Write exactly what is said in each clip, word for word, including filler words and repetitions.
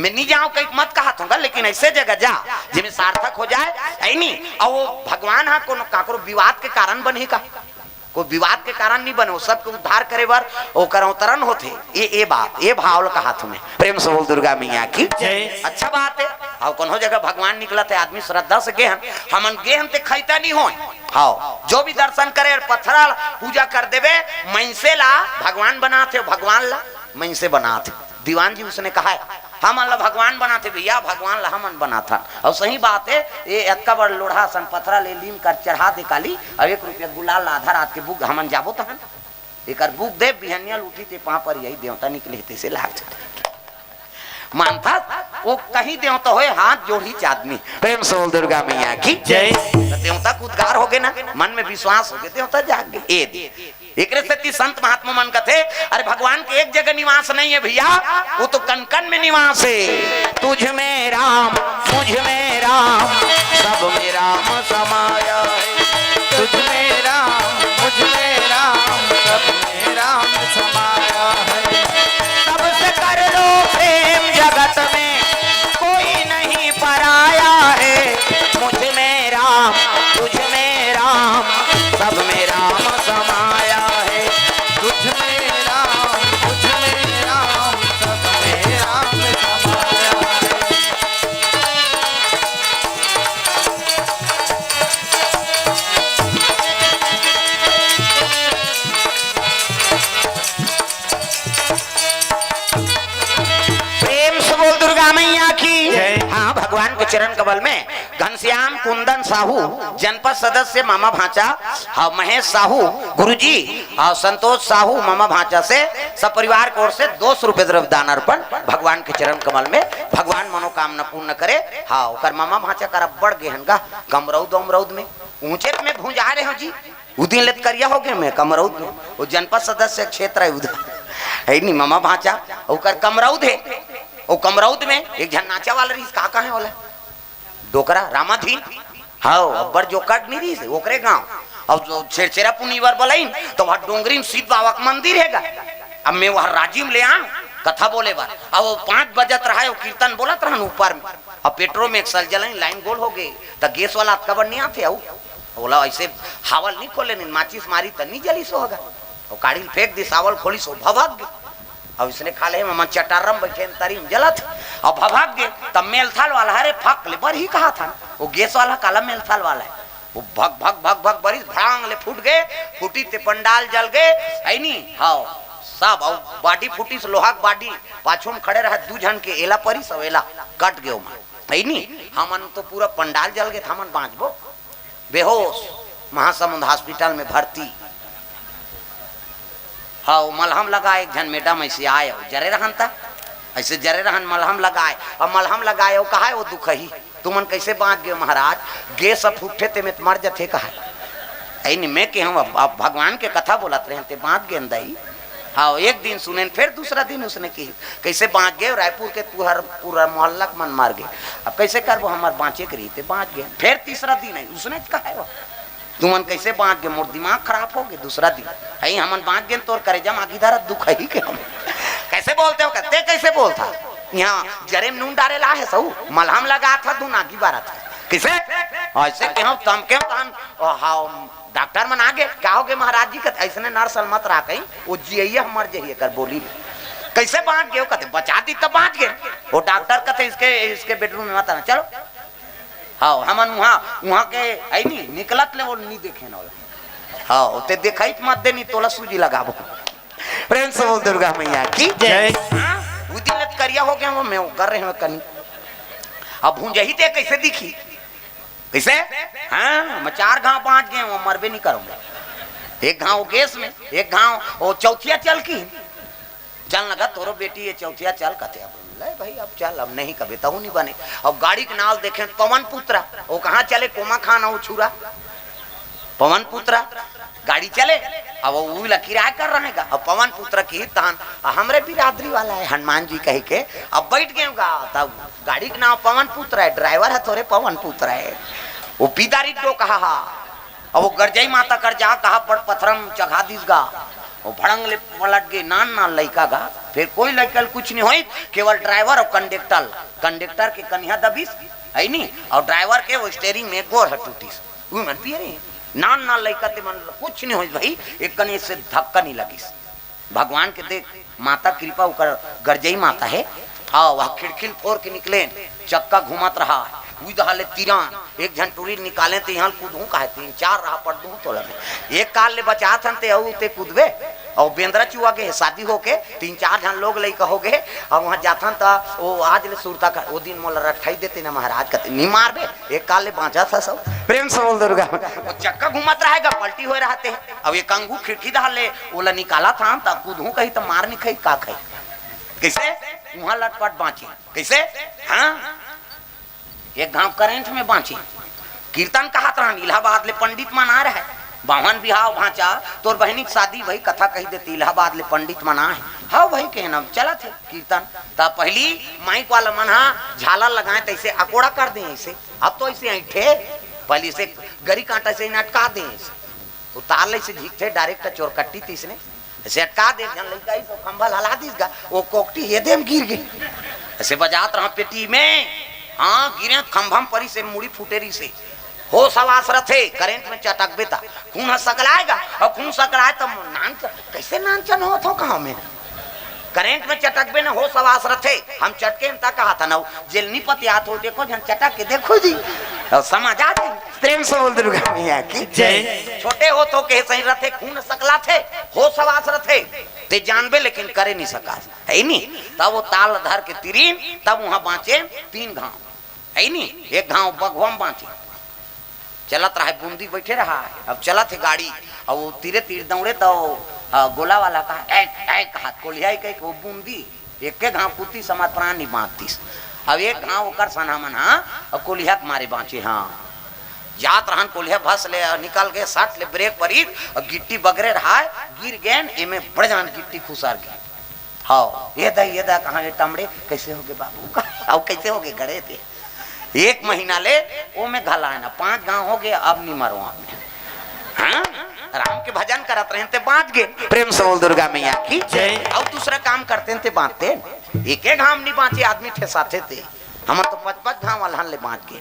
मैं नहीं जाऊं कहीं मत कहा थोंगा, लेकिन ऐसे जगह जा जिसमें सार्थक हो जाए, है नहीं? और वो भगवान हा कोनो काकरो विवाद के कारण बने का? कोई विवाद के कारण नहीं बने, वो सबके उद्धार करे बर ओकर अवतरण होथे। ये ये बात, ये भाव ल कहा थों मैं। प्रेम से बोल दुर्गा मैया की जय। अच्छा बात है। और कोनो जगह भगवान निकलत है, आदमी श्रद्धा से गे हन, हमन गे हन ते खैता नहीं होय। हाँ, जो भी दर्शन करे और पत्थरा पूजा कर देवे, मइनसे ला भगवान बनाथे, भगवान ला मइनसे बनाथे। दीवान जी उसने कहा है, हमन ला भगवान बनाथे भैया, भगवान ला हमन बनाथन। और सही बात है, ये अतका बड़ लोढ़ा असन पथरा ले लीम कर चढ़ा दे काली, और एक रुपया गुलाल ला आधा रात के बुक हमन जाबो तहन। एकर बुक दे, बिहनिया ल उठी ते पाँव पर यही देवता निकले, तइसे लाग जा। मानता वो कहीं देवता होए, हाथ जोड़ी च आदमी। प्रेम से बोल दुर्गा मैया की जय। तो देवता के उद्गार होगे ना, मन में विश्वास होगे, देवता जाग गे। ए दे। एकरे सेती संत महात्मा मन कथे, अरे भगवान के एक जगह निवास नहीं है भैया, वो तो कन कन में निवास है। तुझ में राम, मुझ में राम, सब में राम समाया है। तुझ में राम, मुझ में राम, सब में राम समाया है। सबसे कर लो प्रेम जगत में, कोई नहीं पराया है। मुझ में राम, तुझ में राम, सब में राम समाया है। तुझ में राम, मुझ में राम, सब में राम समाया है। प्रेम से बोल दुर्गा मैया की। जय। हाँ, भगवान के चरण कमल में घनश्याम कुंदन साहू, जनपद सदस्य मामा भांचा, हाँ, महेश साहू गुरुजी, हाँ, संतोष साहू मामा भांचा से सपरिवार की ओर से दो सौ रुपये द्रव्य दान अर्पण भगवान के चरण कमल में। भगवान मनोकामना पूर्ण करे। हाँ, ओकर मामा भांचा कर अब्बड़ गेहन गा कमरौद उमरौद में, ऊंचे में भुंजा रहे हो जी। उ दिन ले त करिया हो गए मैं कमरौद में। वो जनपद सदस्य क्षेत्र है उधर, है नी मामा भांचा, ओकर कमरौद है। वो कमरौद में एक झन नाचा वाला रहीस, का कहे वाला? डोकरा, रामाधीन। हाँ, अब्बड़ जोकट नहीं रहीस, ओकरे गांव। अब जो छेरछेरा पुनी बर बोलाइन, तो वहाँ डोंगरी में सिद्ध बाबा का मंदिर है गा। अब मैं वहाँ राजिम ले आऊं कथा बोले बर। अब वो पाँच बजत रहा है, वो कीर्तन बोलत रहन ऊपर में। अब पेट्रोल में एक सल जलाइन, लाइन गोल हो गई, तो गैस वाला अतका बड़ नहीं आते आऊ। ओला ऐसे हावल नहीं खोले, नहीं माचिस मारी त नहीं जली सो होगा। वो काड़ी ल फेंक दी, सावल खोली सो भभक गई। अब इसने खा ले, मम्मा चटारम बैठे हैं, तरी में जलत। अब भभक गए, तब मेलथाल वाला, अरे फक ले, बर ही कहा था। वो गैस वाला काला मेलथाल वाला है। वो भग, भग, भग, भग बरिस, भड़ांग ले फूट गए, फूटी ते पंडाल जल गए, है नी? हाँ, सब, और बाडी फूटी से लोहा के बाडी, पाछू में खड़े रहा दू झन के एला परिस, और एला कट गए ओमा, है नी? हमन तो पूरा पंडाल जल गए, हमन बांचबो? बेहोश, महासमुंद हॉस्पिटल में भर्ती। हाँ, वो मलहम लगाए, एक झन मैडम ऐसे आए, वो जरे रहन था, ऐसे जरे रहन, मलहम लगाए, और मलहम लगाए, वो कहा है, वो दुखही, तुमन कैसे बांच गए महाराज? गैस अब उठे ते में त मर जथे कहा है। ऐ नहीं, मैं के हम अब, अब भगवान के कथा बोलत रहे, ते बांच गए दई। हाँ, एक दिन सुनेन, फिर दूसरा दिन उसने की, कैसे बांच गए? रायपुर के तुहर पूरा मोहल्ला के मन मार गए। अब कैसे करबो, हमार बांचे के रही, ते बांच गए। फिर तीसरा दिन है, उसने कहा है वो, तुमन कैसे बांच गए? मोर दिमाग खराब हो गए। दूसरा दिन, "हई, हमन बांच गेन, तोर करेजा मागी धरत दुख ही के हम।" कैसे बोलते हो? कहते, "कैसे बोलता? यहाँ जरे में नून डारे ला है सऊ, मलहम लगा था, दू नागी बारा था।" कैसे? ऐसे के हम तम के तहन, ओ, हाँ, डॉक्टर मन आ गए, "क्या हो गए महाराज जी?" कहते, "ऐसने नर्स मत रहा कहीं, वो जियैया मर जही एकर बोली में।" कैसे बांच गए? कहते, "बचा दी तब बांच गए।" वो डॉक्टर कहते, "इसके, इसके बेडरूम में मत आना, चलो।" हाँ, हमन उहाँ, उहाँ के है नी, निकलत ले वो नी देखे न होला। हाँ, ते देखाई मत देनी, तोला सूजी लगाबो। प्रेम से बोल दुर्गा मैया की जय। हाँ, उ दिन ले करिया हो गया वो, मैं वो कर रहे हो कनी। अब भूंजही ते कैसे दिखी? कैसे? हाँ, मैं चार घाव बांच गए, वो मरबे नहीं करूंगा। एक घाव गैस में, एक घाव वो चौथिया चल की। चल न गा, तोरो बेटी ये चौथिया चल, कथे अब, "ले भाई, अब चल, अब नहीं कबे तहू नहीं बने।" अब गाड़ी के नाल देखे पवन पुत्रा, वो कहाँ चले, कोमा खान, वो छुरा पवन पुत्रा, गाड़ी चले। अब वो उला किराया कर रहे गा, अब पवन पुत्र की तहन, "आ, हमरे बिरादरी वाला है हनुमान जी," कह के अब बैठ गए गा। तब गाड़ी के नाम पवन पुत्र है, ड्राइवर है थोड़े पवन पुत्र है, वो पीदारी डो कहा हा। अब वो गरजई माता कर जा कहा, बड़ पथरम चघा दिस गा, वो भड़ंग ले पलट गए, नान नान लइका गा। फिर कोई लइका ल कुछ नहीं होई, केवल ड्राइवर अउ कंडक्टर, कंडक्टर के कनिहा दबिस, है नी, अउ ड्राइवर के वो स्टेयरिंग में गोड़ ह टूटिस। उ मन पिए रे, नान नान लइका ते मन ल कुछ नहीं होई भाई, एक कनी से धक्का नहीं लगिस। भगवान के देख, माता कृपा ओकर गरजई माता हे। हाँ, वह खिड़की ल फोर के निकलेन, चक्का घूमत रहा, उई दहा ले तिरान, एक झन टूरी ल निकालेन ते इहाँ ल कूदहूँ कहे, तीन चार रहा पड़ दूँ तोला मैं। एक काल ले बचात हन ते अउ ते कूदबे, अउ बेंदरा चुआ गे हे शादी होके, तीन चार झन लोग लइका हो गे, अब वहाँ जाथन त ओ आज ले सुरता कर, ओ दिन मोला रट्ठाई देते ना महाराज, कते नहीं मारबे, एक काल ले बाँचा था सब। प्रेम से बोल दुर्गा। वो चक्का घूमत रहेगा, पलटी होए रहते हैं। अब एक अंगू खिड़की दहा ले, ओला निकालत हन, त कूदहूँ कही त मार नहीं खाई, का खाई? कैसे? उहाँ लटपट बाँची। कैसे? हाँ? एक घांव करंट में बाँची। कीर्तन कहत रहन, इलाहाबाद ले पंडित मन आ रहे। बावन बिहाव भांचा, तोर बहिनी के शादी भई, कथा कही देती, इलाहाबाद ले पंडित मन आए। हाँ भाई, कहे ना, चलत हे कीर्तन। त पहली माइक वाला मन हा झालर लगाए, तैसे अकोड़ा कर दे ऐसे। अब तो ऐसे ऐंठे, पहली से गरी कांटा से अटका दे ऐसे। उतार ले से झीकथे, डायरेक्ट चोरकट्टी तीसने। ऐसे अटका दे, झन लइका ही तो खंभा ल हला दिस गा, वो कोकटी ये देम गिर गे। ऐसे बजात रहा पेटी में, हाँ, गिरे खंभा म परी से मुड़ी फूटे रही से। होश हवास रथे, करंट में चटकबे त खून ह सकलाएगा, अउ खून सकलाए त नान च-, कैसे नान चन होत हो कहाँ में? करंट में चटकबे न होश हवास रथे, हम चटके त कहा था न, जेल नहीं पतियात हो, देखो झन चटक के देखो जी, अउ समझ आ जाए। प्रेम से बोल दुर्गा मैया की। जय। छोटे होत हो के सही रथे, खून सकलाथे, होश हवास रथे, ते जानबे लेकिन करे नहीं सका, है नी? तब वो ताल धर के तिरिन, तब वहाँ बाँचे तीन घांव, है नी? एक घांव बघवा म बाँचे, चलत रहा है, बूंदी बैठे रहा है, अब चलत है गाड़ी, अब वो तीरे तीर दौड़े तो, हाँ, गोला वाला कहा, "ऐ, ऐ," कहा, कोलिया ही कहे कि वो बूंदी एके घांव कुत्ती समझ प्राण नहीं बाँचतीस। अब एक घांव ओकर सना मन हा, अब कोलिया के मारे बाँचे, हाँ। जात रहन कोलिया भस ले, निकल गए, सट ले ब्रेक परीत, और गिट्टी बगरे रहा है, गिर गए, एमे बड़ जान गिट्टी खुसर गई। हाँ, ये दा, ये दा, कहाँ ये टमड़े, कैसे हो गए बाबू? अब कैसे हो गए गड़े थे? एक महीना ले, ओ में घला है ना, पांच घांव हो गए, अब नहीं मरो आपने। हाँ? राम के भजन करत रहे ते बाँच गए। प्रेम से बोल दुर्गा मैया की। जय। और दूसरा काम करते ते बाँचते, एक एक घांव नहीं बाँचे, आदमी ठेसाथे ते। हमर तो पच पच घांव अलहन ले बाँच गए।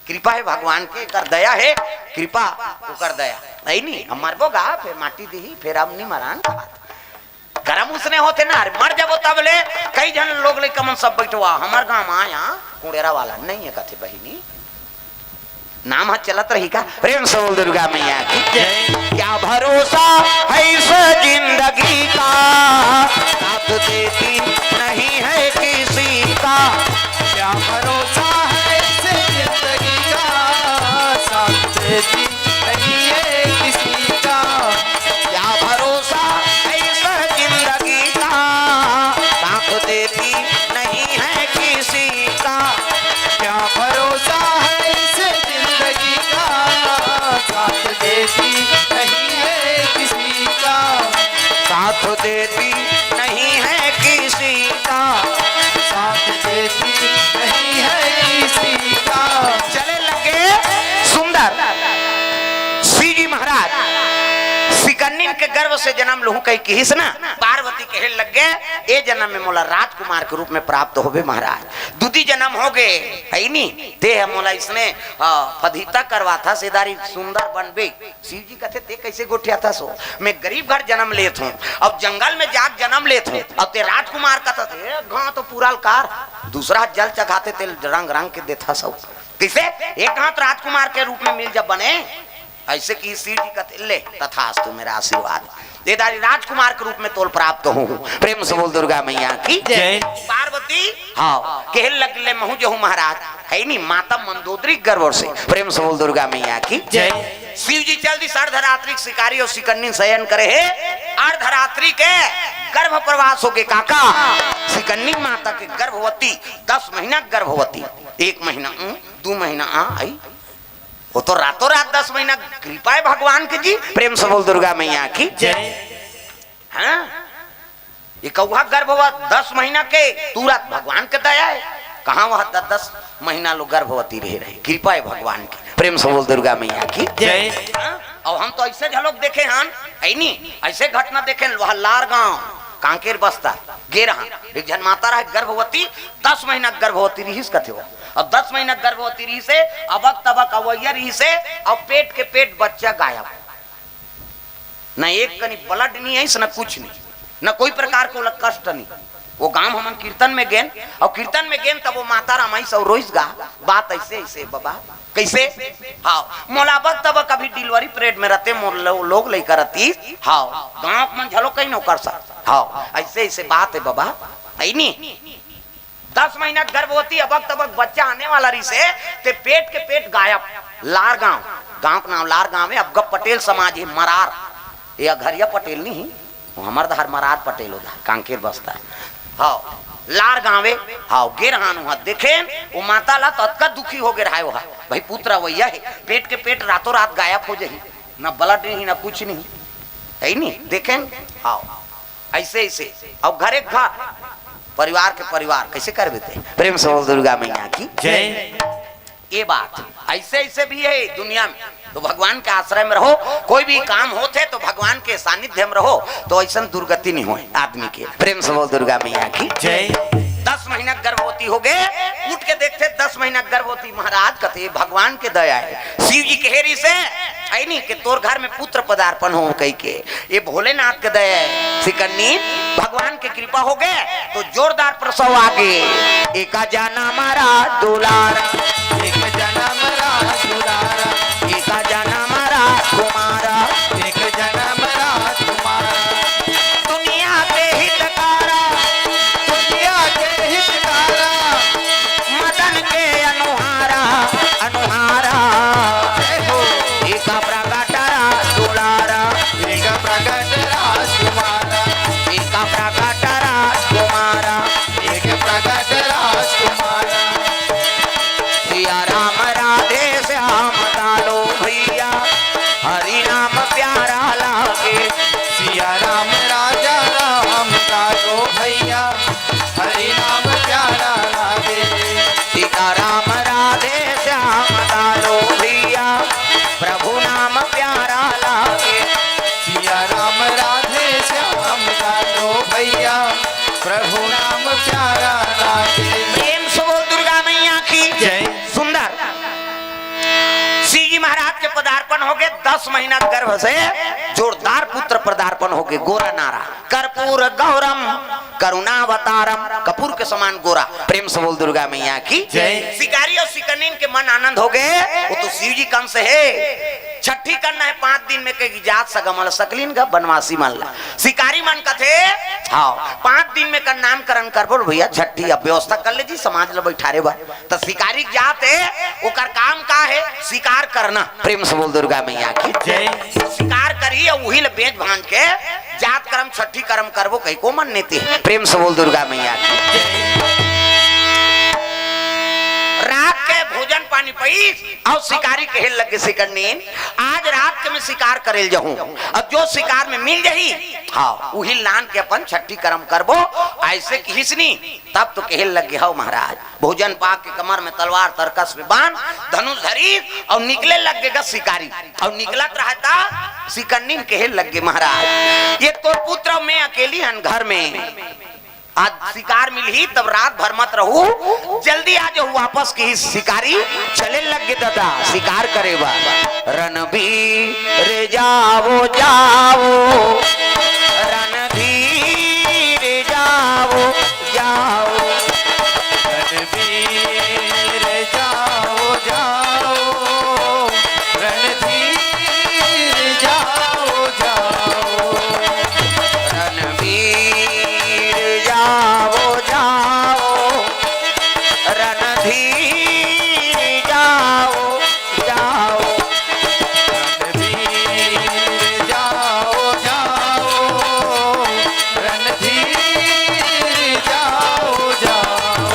कृपा है भगवान के, कर दया है, कृपा ओकर दया। नहीं, नहीं, हम मरबो गा, फिर माटी दीही, फिर हम नहीं मरान कहा। करम उसने होते ना, अरे मर जाबो तब ले, कई झन लोग लइका मन सब बैठवा, हमर गांव आया, कुड़ेरा वाला नहीं है कथे बहिनी, नाम ह चलत रही का। प्रेम से बोल दुर्गा मैया की। जय। क्या भरोसा है इस जिंदगी का, साथ देती नहीं है किसी का। क्या भरोसा है इस जिंदगी का, साथ देती नहीं है किसी का। क्या भरोसा है इस जिंदगी का, साथ देती नहीं है किसी का। क्या भरोसा है इस जिंदगी का, साथ देती नहीं है किसी का। साथ देती नहीं है किसी का। साथ देती नहीं है किसी का। चले लगे सुंदर। शिव जी महाराज सिकन्निन के गर्भ से जन्म लूहूं कही किहिस ना, पार्वती कहे लग गए, "ए जन्म में मोला राजकुमार के रूप में प्राप्त होबे महाराज, दूदी जन्म हो गए, है नी? ते ह मोला इसने, अ, फदीता करवा था, सेदारी सुंदर बनबे।" शिव जी कथे, "ते कैसे गोठिया था सो? मैं गरीब घर जन्म लेत हूँ, अब जंगल में जाके जन्म लेत हूँ, अब ते राजकुमार कथा थे, गाँव तो पूरा लकार, दूसरा जल चघाते ते रंग रंग के देथा सो।" कैसे? एक हाथ राजकुमार के रूप में मिल जब बने, ऐसे कि शिव जी कथे, "ले, तथास्तु, मेरा आशीर्वाद, ये दारी राजकुमार के रूप में तोल प्राप्त हूँ।" प्रेम से बोल दुर्गा मैया की। जय। पार्वती, हाँ, कहे लग ले, "महू जो हूँ महाराज, है नी माता मंदोदरी गर्भ से।" प्रेम से बोल दुर्गा मैया की। जय। शिव जी चल दी अर्धरात्रि के शिकारी और सिकन्नी शयन करे है। अर्धरात्रि के गर्भ प्रवास हो गए काका, सिकन्नी माता के गर्भवती, दस महीना गर्भवती, एक महीना, उम, दो महीना आ आई, वो तो रातों रात दस महीना कृपा है भगवान की जी। प्रेम से बोल दुर्गा मैया की। जय। हाँ? ये कौआ गर्भवत दस महीना के तुरंत भगवान के दया है। कहाँ वह द-, दस महीना लोग गर्भवती रह रहे, कृपा है भगवान की। प्रेम से बोल दुर्गा मैया की। जय। हाँ? और हम तो ऐसे झलक देखे हन, ऐ नी, ऐसे घटना देखे हन, वह लार गांव, कांकेर बस्तर गे रहन, एक झन माता रहे गर्भवती, दस महीना के गर्भवती रिहिस कथे वो। अब दस महीना के गर्भवती रिहिस हे, अबक तबक अवैया रिहिस हे, अउ पेट के पेट बच्चा गायब। न एक कनी blood नहीं आइस, न कुछ नहीं, न कोई प्रकार के ओला कष्ट नहीं। वो गांव हमन कीर्तन में गेन, अउ कीर्तन में गेन तब वो माता रामाइस अउ रोइस गा, बात ऐसे ऐसे बबा, कैसे? हाँ, मोला बक तब कभी delivery period में रहते, मोर लो-, लोग लइका रहती। हाँ, गांव मन झलो कहीं नौकर सर। हाँ, ऐसे ऐसे बात है बबा, है नी? दस महीना गर्भवती, अबक तबक बच्चा आने वाला रिहिस हे, ते पेट के पेट गायब। लार गांव, गांव के नाम लार गांव है। अब पटेल समाज है, मरार, ये अघरिया पटेल नहीं, वो हमर दहर मरार पटेल उधर कांकेर बस्तर। हाँ, लार गांवे। हाँ, गे रहन उहाँ देखेन, वो माता ला तो अतका दुखी हो गे रहा है, वह भाई पुत्र अवैया है, पेट के पेट रातों रात गायब हो जाही, ना blood नहीं, ना कुछ नहीं, है नी? देखेन, हाँ, ऐसे ऐसे, अब घर एक घर, परिवार के परिवार, कैसे कर देते? प्रेम से बोल दुर्गा मैया की जय। ये बात ऐसे ऐसे भी है दुनिया में। तो भगवान के आश्रय में रहो, कोई भी काम होथे तो भगवान के सानिध्य में रहो, तो ऐसन दुर्गति नहीं होए आदमी के। प्रेम से बोल दुर्गा मैया की जय। दस महीना गर्भवती हो गे, उठ के देखथे दस महीना गर्भवती, महाराज कथे भगवान के दया है, शिव जी कहे रिहिस हे, है नी, कि तोर घर में पुत्र पदार्पण हो कहि के। ये भोलेनाथ के दया है। सिकन्नी भगवान के कृपा हो गे तो जोरदार प्रसव आ गे। एक जनम रा दुलारा, एक जनम रा दुलारा, एक जनम रा कुमारा, एक जनम रा कुमारा। दुनिया के हितकारा, दुनिया के हितकारा, मदन के अनुहारा, अनुहारा। जय हो। एक प्रगट रा दुलारा, एक प्रगट राजकुमारा, एक प्रगट राजकुमारा, एक प्रगट राजकुमारा। सिया राम राधे श्याम कालो भैया, हरि नाम प्यारा लागे। सिया राम राजा राम कालो भैया, हरि नाम प्यारा लागे। सीता राम राधे श्याम कालो भैया, प्रभु नाम प्यारा लागे। सिया राम राधे श्याम कालो भैया, प्रभु नाम प्यारा लागे। प्रेम से बोल दुर्गा मैया की जय। सुंदर। शिव जी महाराज के पदार्पण हो गे, दस महीना गर्भ से जोरदार पुत्र पदार्पण हो गे, गोरा नारा। कर्पूर गौरम करुणावतारम, कपूर के समान गोरा। प्रेम से बोल दुर्गा मैया की जय। शिकारी अउ सिकन्निन के मन आनंद हो गे, वो तो शिव जी कंस हे। छठी करना है पांच दिन में, कहि जात सगा मन ला सकलिन गा बनवासी मन ला। शिकारी मन कथे, हाँ, पांच दिन में कर नामकरण करबो भैया, छठी अब व्यवस्था कर ले जी, समाज ला बैठारे बर। त शिकारी जात हे, ओकर काम का हे? शिकार करना। प्रेम से बोल दुर्गा मैया की जय। शिकार करही अउ उही ल बेच भांज के जात करम छठी करम करबो कहि को मन नेते। प्रेम से बोल दुर्गा मैया की जय। रात के भोजन पानी पईस अउ शिकारी कहे लगे सिकन्निन, आज रात के मैं शिकार करे ल जाहूं, अब जो शिकार में मिल जाही, हाँ, उही लान के अपन छठी करम करबो, ऐसे किहिस नी। तब तो कहे लगे, हव महाराज। भोजन पाके कमर में तलवार तरकस में बांध, धनुष धरी अउ निकले लगे गा शिकारी। अउ निकलत रहता सिकन्निन कहे लगे, महाराज, ये तोर पुत्र अउ मैं अकेली हन घर में, आज शिकार मिलही तब रात भर मत रहू, जल्दी आ जाहू वापस, किहिस शिकारी। चले लगे दादा शिकार करे बर। रणबीर जावो जावो, रणधीर जावो जावो। रणबीर जावो जावो, रणधीर जावो जावो। रणबीर जावो जावो, रणधीर जावो जावो। रणधीर जाओ, जाओ, रणधीर जाओ, जाओ।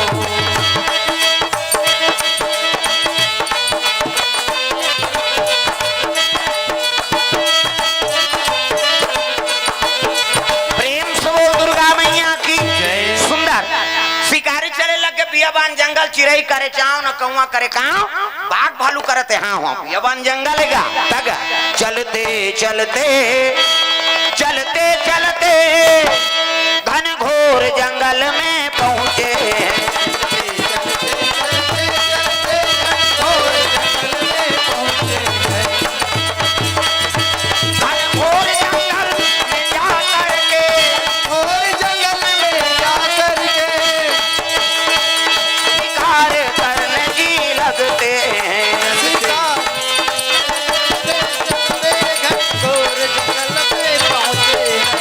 प्रेम से बोल दुर्गा मैया की जय। सुंदर शिकारी चले लगे बियाबान जंगल, चिरई करे चाव न कौआ करे काव, बाघ भालू करते हाँ हो। बियाबान जंगल गा तग चलते चलते चलते चलते घनघोर जंगल में पहुँचे हैं। घनघोर जंगल में जा करके, घोर जंगल में जा करके शिकार करने जी लगते हैं। शिकार करते घनघोर जंगल में पहुँचे हैं।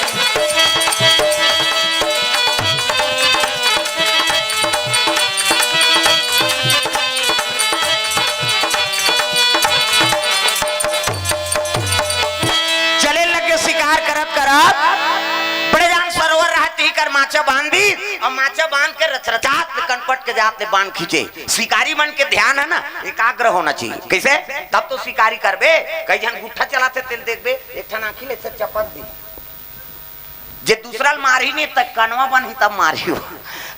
चले लगे शिकार करत करत, बड़े जान सरोवर रहत, तिही कर माचा बांध दी, अउ माचा बांध के रचरचात ले कनपट के जात ले बांध खींचे। शिकारी मन के ध्यान है ना, एकाग्र होना चाहिए। कैसे? तब तो शिकारी करबे। कई झन गुट्ठा चलाथे, तेल देखबे, एक ठन आँखी ले से चपक दी। जे दूसरा ल मारही नहीं, त कनवा बनही तब मारही हो।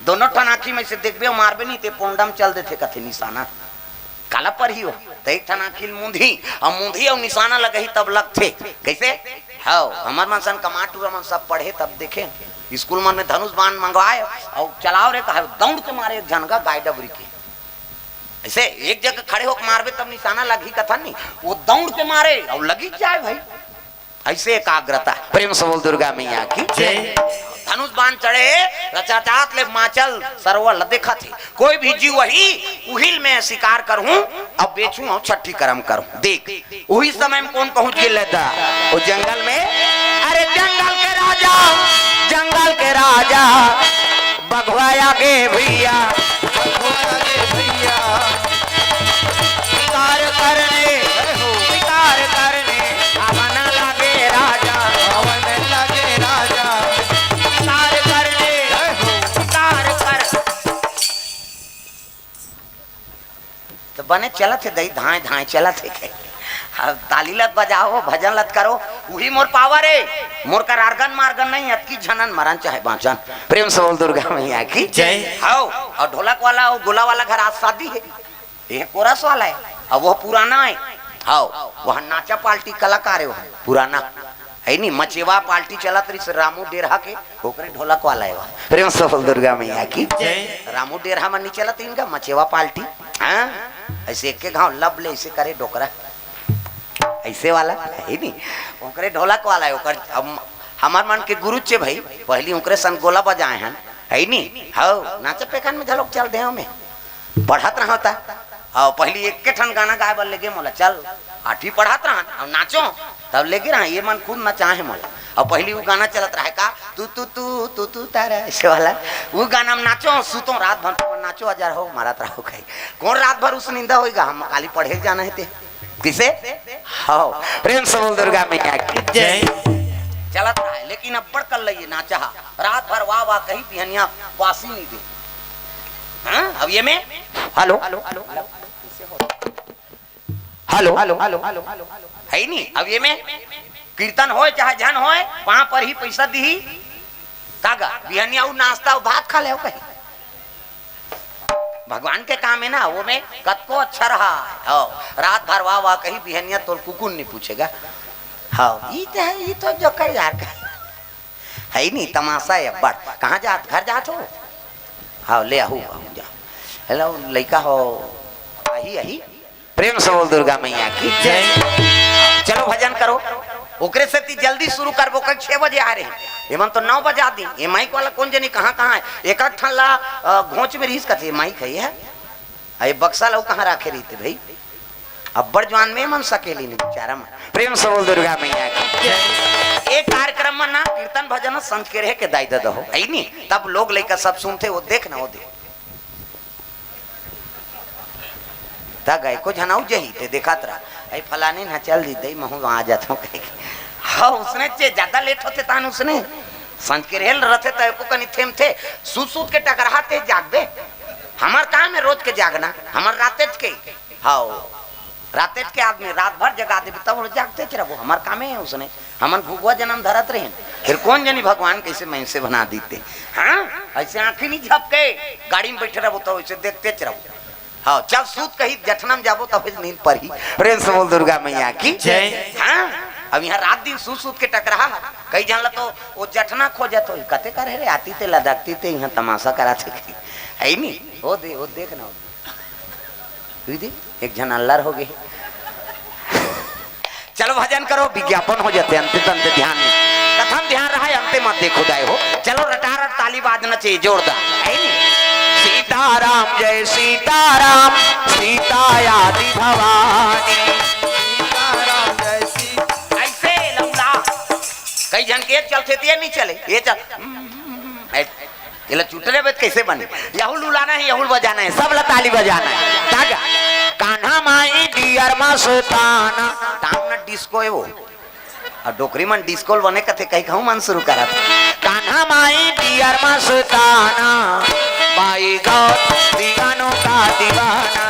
दोनों ठन आँखी में से देखबे अउ मारबे नहीं, ते पोंडम चल देथे कथे निशाना। काला परही हो, त एक ठन आँखी ल मूंदही, अउ मूंदही अउ निशाना लगही तब लगथे। कैसे? हव, हमर मन सन कमार टूरा मन सब पढ़े तब देखे। स्कूल मन में धनुष बाण मंगवाए अउ चलाव रे कहे, दौड़ के मारे एक झन का गाय डबरी के। ऐसे एक जगह खड़े होके मारबे तब निशाना लगही कथन नहीं, वो दौड़ के मारे अउ लगी जाए भाई। ऐसे एकाग्रता। प्रेम से बोल दुर्गा मैया की जय। धनुष बाण चढ़े, रचाचात ले माचल सरोवर ल देखत हे। कोई भी जीव वही उहिल में शिकार करहूं, अब बेचूं अउ छठी करम करहूं। देख, उही समय में कौन पहुंच गे लेता? वो जंगल में, अरे जंगल के राजा, जंगल के राजा, बघवा आगे भैया, बघवा आगे भैया। शिकार करने, जय हो। शिकार करने, आवन लागे राजा, आवन लागे राजा। शिकार करने, जय हो। शिकार कर। तो बने चलत हे दई, धाए धाए चलत हे। अब ताली लत बजाओ, भजन लत करो, उही मोर पावर हे। मोर कर आर्गन मार्गन नहीं, अतकी झनन मरन चाहे बाँचन। प्रेम से बोल दुर्गा मैया की जय। हव, अउ ढोलक वाला अउ गोला वाला घर आज शादी हे, ये कोरस वाला हे, अउ वो पुराना हे। हव, वह नाचा पार्टी कलाकार हे, वो पुराना। हे नी, मचेवा पार्टी चलत रहिस रामू डेरहा के, ओकरे ढोलक वाला हे वो। प्रेम से बोल दुर्गा मैया की जय। रामू डेरहा मन नहीं चलत इनका मचेवा पार्टी। हाँ, ऐसे एक के घाव लब ले ऐसे करे डोकरा, ऐसे वाला हे नी, ओकरे ढोलक वाला हे ओकर। हम, हमर मन के गुरु चे भाई, पहली ओकरे सन गोला बजाए हन, हे नी। हव, नाचा पेखन में घलोक चल देव में। पढ़त रहंव त, अउ पहिली एके ठन गाना गाए बर लेगे मोला, चल, आठवीं पढ़त रहन, अउ नाचो, तब लेगे रहन, ये मन खुद नचाए हे मोला। अउ पहिली वो गाना चलत रहे का, तू, तू, तू, तू, तू, तारा, ऐसे वाला, वो गाना में नाचो, सुतो, रात भर तुम नाचो, हजार हो, मारत रहो कहीं। कौन रात भर उस निंदा होइगा, हम काली पढ़े जाना हे ते। किसे? हव, प्रेम से बोल दुर्गा मैया की जय। चलत रहे, लेकिन अब्बड़ कल्लैया नाचा हा। रात भर वाह वाह कही, बिहनिया बासी नहीं दे। हाँ, अब ये में, हेलो, हेलो, हेलो, हे नी, अब ये में कीर्तन होय चाहे झन होय, पाँव परही, पैसा दिही, का गा, बिहनिया अउ नाश्ता अउ भात खा ले कही। भगवान के काम हे ना, वो में कतको अच्छा रहा। हव, रात भर वाह वाह कही, बिहनिया तोर कुकुर नहीं पूछेगा। हव, ई तो हे, ई तो जोकर यार का हे नी, तमाशा हे अब्बड़। कहाँ जात? घर जात हो? हव, ले आहू, आहू जा। हेलो, लइका हो, आही, आही। प्रेम से बोल दुर्गा मैया की जय। चलो भजन करो। ओकरे सेती जल्दी शुरू करबो, कल छह बजे आ रहे हैं। ये मन तो नौ बजा दी। ये माइक वाला कौन जनी कहाँ, कहाँ हे? एक आध ठन ला, अ, घोंच में रहिस कथे, माइक हे ये। अरे बक्सा ला कहाँ राखे रहिते भाई? अब्बड़ जवान में मन सकेली नहीं बेचारा मन। प्रेम से बोल दुर्गा मैया की जय। एक कार्यक्रम में ना कीर्तन भजन संझ के रहे के दाई ददा हो, हे नी? तब लोग लइका सब सुनथे, वो देख ना, वो देख। त गए को झनाऊ जही, ते देखत रहा, "अई फलानी न चल दी दई, महू वहाँ आ जात हूँ," कहे के। हाँ, उसने चे ज्यादा लेट होथे, तान उसने संझ के रेल रथे, त एको कनी थेम थे, सूत सूत के टकराहा ते जागबे। हमर काम हे रोज के जागना, हमर रातेच के। हाँ, रातेच के आदमी रात भर जगा देबे, तब वो जागते च रहबो, हमर कामे हे उसने। हमन घुघुआ जनम धरत रहेन, फिर कौन जनी भगवान कैसे मैं से बना दीते। हाँ, ऐसे आँखी नहीं झपके, गाड़ी में बैठे रहबो तो ऐसे देखते च रहबो। हाँ, चल सूत कही जठनम जाबो तो फिर नींद पर ही। प्रेम से बोल दुर्गा मैया की जय। हाँ, अब इहाँ रात दिन सूत सूत के टकराहा। कई झन ला तो ओ जठना खोजत होही, कते कर हे रे, आती ते लदकती ते इहाँ तमाशा कराथे। हे नी? ओ दे, ओ देख ना, ओ दे। तू दे, एक झन अल्लर हो गे। चलो भजन करो, विज्ञापन हो जाथे, अंते तंते ध्यान नहीं। कथा म ध्यान रहा, अंते मत देखो दाई हो। चलो रटारट ताली बाजना चाहिए, जोरदार। हे नी? सीताराम जय सीताराम, सीता आदि भवानी। सीताराम जय सीता। ऐसे लौला। कई झन के एक चलथे ते ये नहीं चले, ये चल। ए, एला चुटरे बे त कइसे बने? यहू ल उलाना हे, यहू ल बजाना हे, सब ला ताली बजाना हे। ताजा। कान्हा माई डियर मस्ताना, टाउन न डिस्को हे वो। अउ डोकरी मन डिस्को ल बने कथे, कहीं कहूँ मन शुरू करत। कान्हा माई डियर मस्ताना, बाई गौर दीवानों का दीवाना।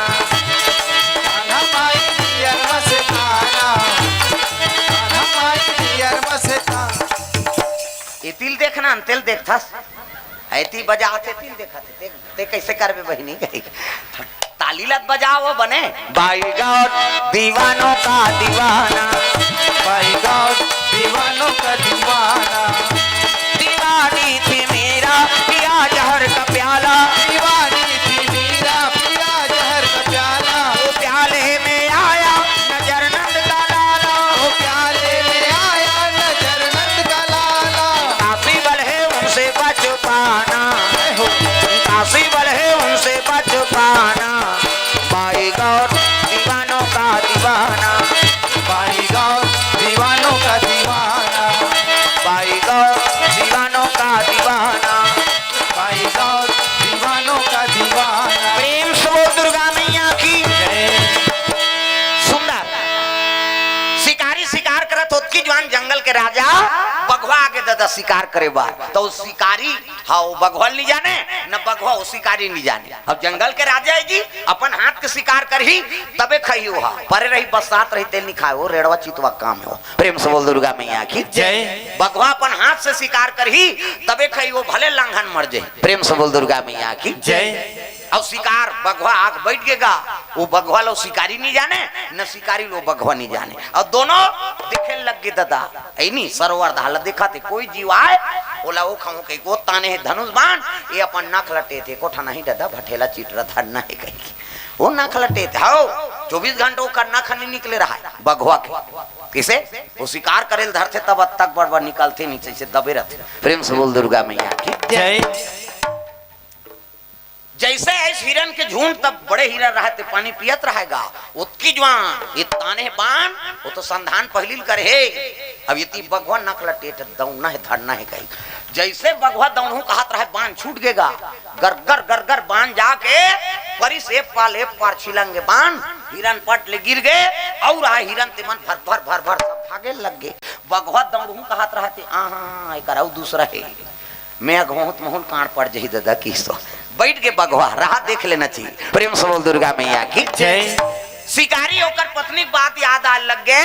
कान्हा माई डियर मस्ताना, कान्हा माई डियर मस्ताना। एती ल देखना, अंते ल देखथस। एती बजावत हे, एती ल देखत हे। ते, ते कइसे करबे बहिनी? कही ताली लत बजाओ बने। बाई गौर दीवानों का दीवाना। बाई गौर दीवानों का दीवाना। दीवानी थी मीरा पिया जहर का प्याला। दीवानी थी मीरा पिया जहर का प्याला। वो प्याले में आया नजर नंद का लाला। वो प्याले में आया नजर नंद का लाला। काशी वाले उनसे बच पाना। जय हो। काशी वाले उनसे बच पाना। बाई गौर दीवानों का दीवाना। बाई गौर दीवानों का दीवाना। बाई गौर दीवानों का दीवाना। बाई गौर दीवानों का दीवाना। प्रेम से बोल दुर्गा मैया की। जय। सुंदर। शिकारी शिकार करत होत कि जवान जंगल के राजा बघवा आगे ददा शिकार करे बर। त शिकारी, हाँ, वो बघवा ल नहीं जाने, न बघवा वो शिकारी नहीं जाने। अब जंगल के राजा हे जी, अपन हाथ के शिकार करही, तबे खाही वो हा। परे रही, बस्सात रही, तेल नहीं खाए, वो रेड़वा चितवा काम हे वो। प्रेम से बोल दुर्गा मैया की। जय। बघवा अपन हाथ से शिकार करही, तबे खाही वो, भले लांघन मर जाही। प्रेम से बोल दुर्गा मैया की। जय। अउ शिकार बघवा आके बइठ गे गा, वो बघवा ल शिकारी नहीं जाने, न शिकारी ल बघवा नहीं जाने। अउ दोनों देखे लग गे ददा, हे नी, सरोवर धार ल देखत हे, कोई जीव आए, ओला वो खाऊं कही, वो ताने हे धनुष बाण, ये अपन नख ल टेथे, कोठा नहीं ददा, भठेला चिटरा धरना हे कही। वो नख ल टेथे, हव, चौबीस घंटा ओकर नख नहीं निकले रहा हे, बघवा के। किसे? वो शिकार करे ल धरथे तब तक बड़ बड़ निकलथे नहीं, जैसे दबे रहथे। प्रेम से बोल दुर्गा मैया की। जय। जैसे ऐस हिरन के झुंड, तब बड़े हिरन रहे ते पानी पियत रहेगा, ओतकी जुवान, ये ताने बान, वो तो संधान पहिली ल करे हे। अब ये ती बघवा नख ल टेट दौड़ना हे, धरना हे कही। जैसे बघवा दौड़हूं कहत रहे, बान छूट गेगा, गरगर गरगर बान जाके परिस ए पाल ए पार छिलंगे बान, हिरन पट ले गिर गे, अउ रहा हिरन ते मन भर भर भर भर सब भागे लग गे। बघवा दौड़हूं कहत रहे ते, आहा, एकर अउ दूसरा हे। मैं अगवहूं त महूं ल कांड़ पड़ जही ददा किहिस तो। बइठ गे बघवा, रहा देख लेना चाहिए। प्रेम से बोल दुर्गा मैया की। जय। शिकारी ओकर पत्नी के बात याद आए लग गे,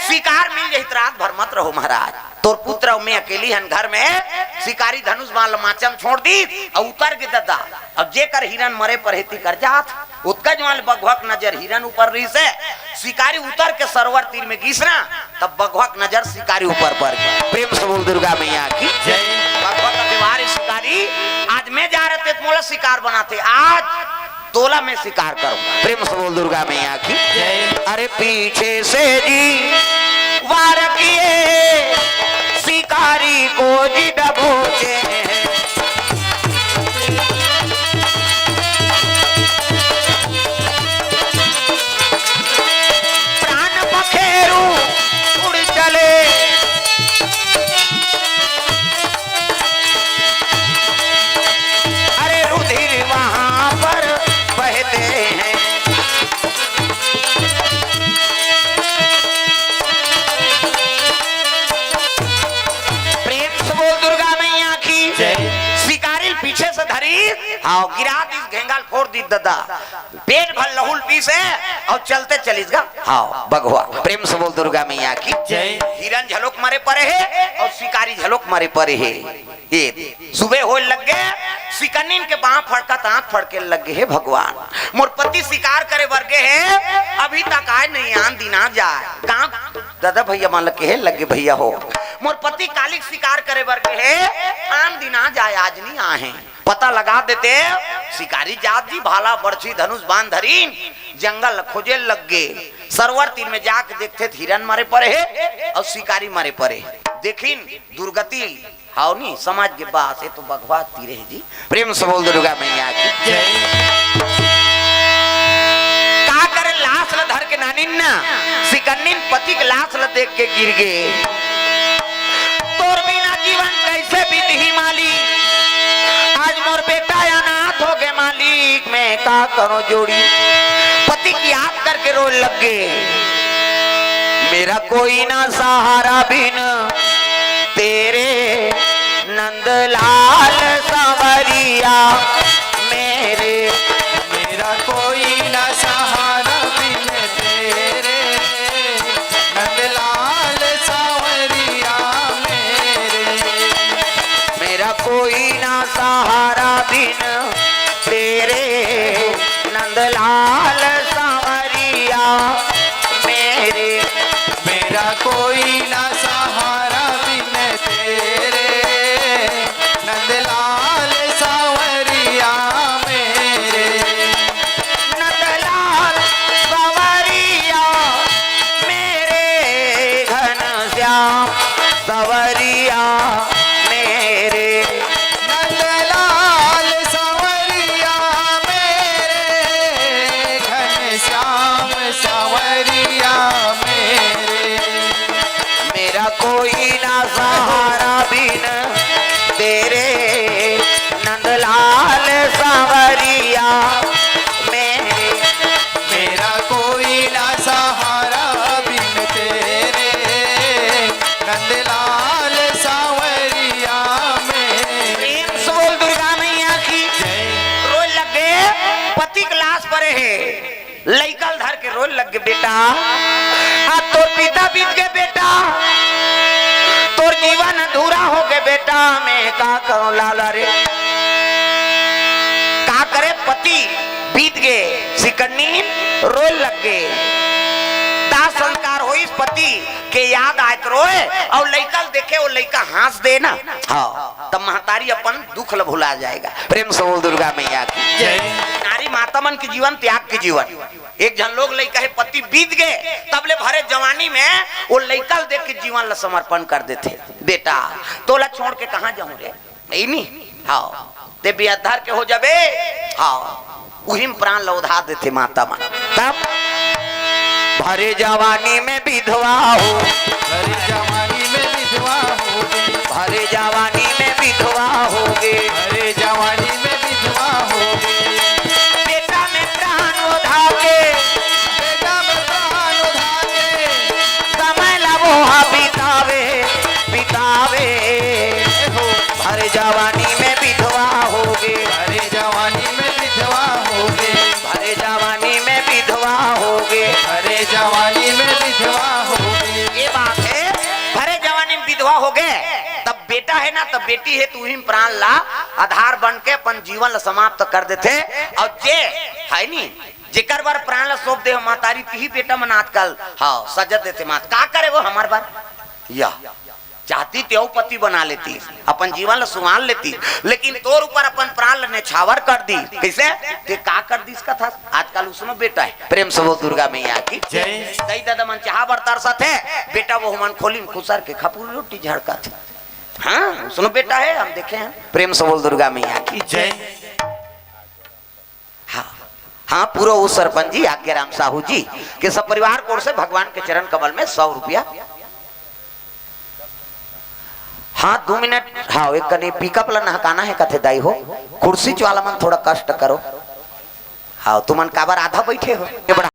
शिकार मिल जही त रात भर मत रहो महाराज। तोर पुत्र अउ मैं अकेली हन घर में, शिकारी धनुष बाण ल माचम छोड़ दी, अउ उतर गे ददा। अब जेकर हिरन मरे परे हे तेकर जात, ओतका जुवान ले बघवा के नजर हिरन ऊपर रहिस हे। शिकारी उतर के सरोवर तीर में गिस ना, तब बघवा के नजर शिकारी ऊपर पड़ गे। प्रेम से बोल दुर्गा मैया की। जय। बघवा कथे वाह रे शिकारी, आज मैं जा रहे ते मोला शिकार बनाते, आज तोला मैं शिकार करूं। प्रेम से बोल दुर्गा मैया की। जय। अरे पीछे से जी वार किए, शिकारी को जी दबोचे। प्राण पखेरु उड़ चले। अरे रुधिर वहां पर बहते हैं। प्रेम से बोल दुर्गा मैया की। अउ गिरा दिस घेंगा ल फोर दिस ददा, पेट भर लहू ल पीस हे अउ चलते चलिस गा। हाँ बघवा, प्रेम से बोल दुर्गा मैया की। जय। हिरन झलोक मरे परे हे अउ शिकारी झलोक मरे परे हे। ए सुबह होय लग गे, सिकन्निन के बाँह फड़कत आँख फड़के लग गे, हे भगवान, मोर पति शिकार करे बर गे हे, अभी तक आय नहीं, आन दिन आ जाय। गाँव ददा भैया मन ल कहे लग गे, भैया हो, मोर पति कालिक शिकार करे बर गे हे, आन दिन आ जाय, आज नहीं आहे। पता लगा देते, शिकारी जात जी भाला बरछी धनुष बाण धरिन जंगल ल खोजे लग गे। सरोवर तीर में जाके देखथे त हिरन मरे परे हे अउ शिकारी मरे परे हे। देखिन दुर्गति, हाव नी, समाज के बास, ए तो बघवा तीरे हे जी। प्रेम से बोल दुर्गा मैया की। जय। का करे, लाश ल धर के नानिन ना, सिकन्निन पति के लाश ल देख के गिर गे। तोर बिना जीवन कैसे बीतही मालिक, आज मोर बेटा अनाथ हो गे मालिक, मैं का करूं जोड़ी। पति की याद करके रोय लग गे। मेरा कोई ना सहारा बिन तेरे नंदलाल सांवरिया मेरे। मेरा कोई ना सहारा बिन तेरे नंदलाल सांवरिया मेरे। मेरा कोई ना सहारा बिन तेरे नंदलाल सांवरिया मेरे। मेरा कोई ना सहारा बिन तेरे नंदलाल सांवरिया मेरे। नंदलाल सांवरिया मेरे, घनश्याम सांवरिया मेरे। नंदलाल सांवरिया मेरे, घनश्याम सांवरिया मेरे। मेरा कोई ना सहारा बिन तेरे नंदलाल सांवरिया मेरे। मेरा कोई ना सहारा बिन तेरे नंदलाल सांवरिया मेरे। प्रेम से बोल दुर्गा मैया की। जय। रोय लग गे, पति के लाश परे हे, लइका ल धर के रोय लग गे, बेटा, आज तोर पिता बीत गे बेटा, तोर जीवन अधूरा हो गे बेटा, मैं का करूं लाला रे। का करे, पति बीत गे, सिकन्नी रोय लग गे। दाह संस्कार होइस, पति के याद आय त रोय, अउ लइका ल देखे, वो लइका हाँस दे ना, हाँ, तब महतारी अपन दुख ल भुला जाय गा। प्रेम से बोल दुर्गा मैया की। जय। नारी माता मन के जीवन, त्याग के जीवन। एक झन लोग लइका हे, पति बीत गे, तब ले भरे जवानी में वो लइका ल देख के जीवन ल समर्पण कर देथे। बेटा, तोला छोड़ के कहाँ जाऊं रे? नहीं, नहीं। हाँ, ते बियाह धर के हो जाबे। हाँ, उही म प्राण ल ओधा देथे माता मन। तब भरे जवानी में विधवा हो, भरे जवानी में विधवा हो गे। भरे जवानी में विधवा हो गे। भरे जवानी में विधवा हो गे। बेटा में प्राण ओधा के, बेटा में प्राण ओधा के। समय ला वो हा बितावे, बितावे। हो। भरे जवानी में विधवा हो गे। भरे जवानी में विधवा हो गे। भरे जवानी में विधवा हो गे। भरे जवानी में विधवा हो गे। ये बात हे, भरे जवानी में विधवा हो गे, तब बेटा हे ना, तब बेटी हे, त उही म प्राण ला आधार बन के अपन जीवन ला समाप्त कर देथे। अउ जे हे नी, जेकर बर प्राण ला सौंप दे हो महतारी, तिही बेटा मन आजकल, हाँ, सजा देथे मात। का करे वो हमर बर? या चाहती ते अउ पति बना लेती, अपन जीवन ला सुवार लेती, लेकिन तोर ऊपर अपन प्राण ला नेछावर कर दी। कइसे? ते का कर दिस कथस? आजकल उसनो बेटा हे। प्रेम से बोल दुर्गा मैया की। जय। दई ददा मन चाहा बर तरसत हे, बेटा वो मन खोली म खुसर के खपुर रोटी झड़कत हे। हाँ, उसनो बेटा हे, हम देखे हन। प्रेम से बोल दुर्गा मैया की। जय। हाँ, हाँ, पूरा वो सरपंच जी आज्ञाराम साहू जी के सब परिवार की ओर से भगवान के चरण कमल में सौ रुपया। हाँ, दू मिनट, हाँ, एक कनी पिकअप ला नहकाना हे कथे दाई हो, कुर्सी वाला मन थोड़ा कष्ट करो। हाँ, तुमन काबर आधा बैठे हो? ये बड़ा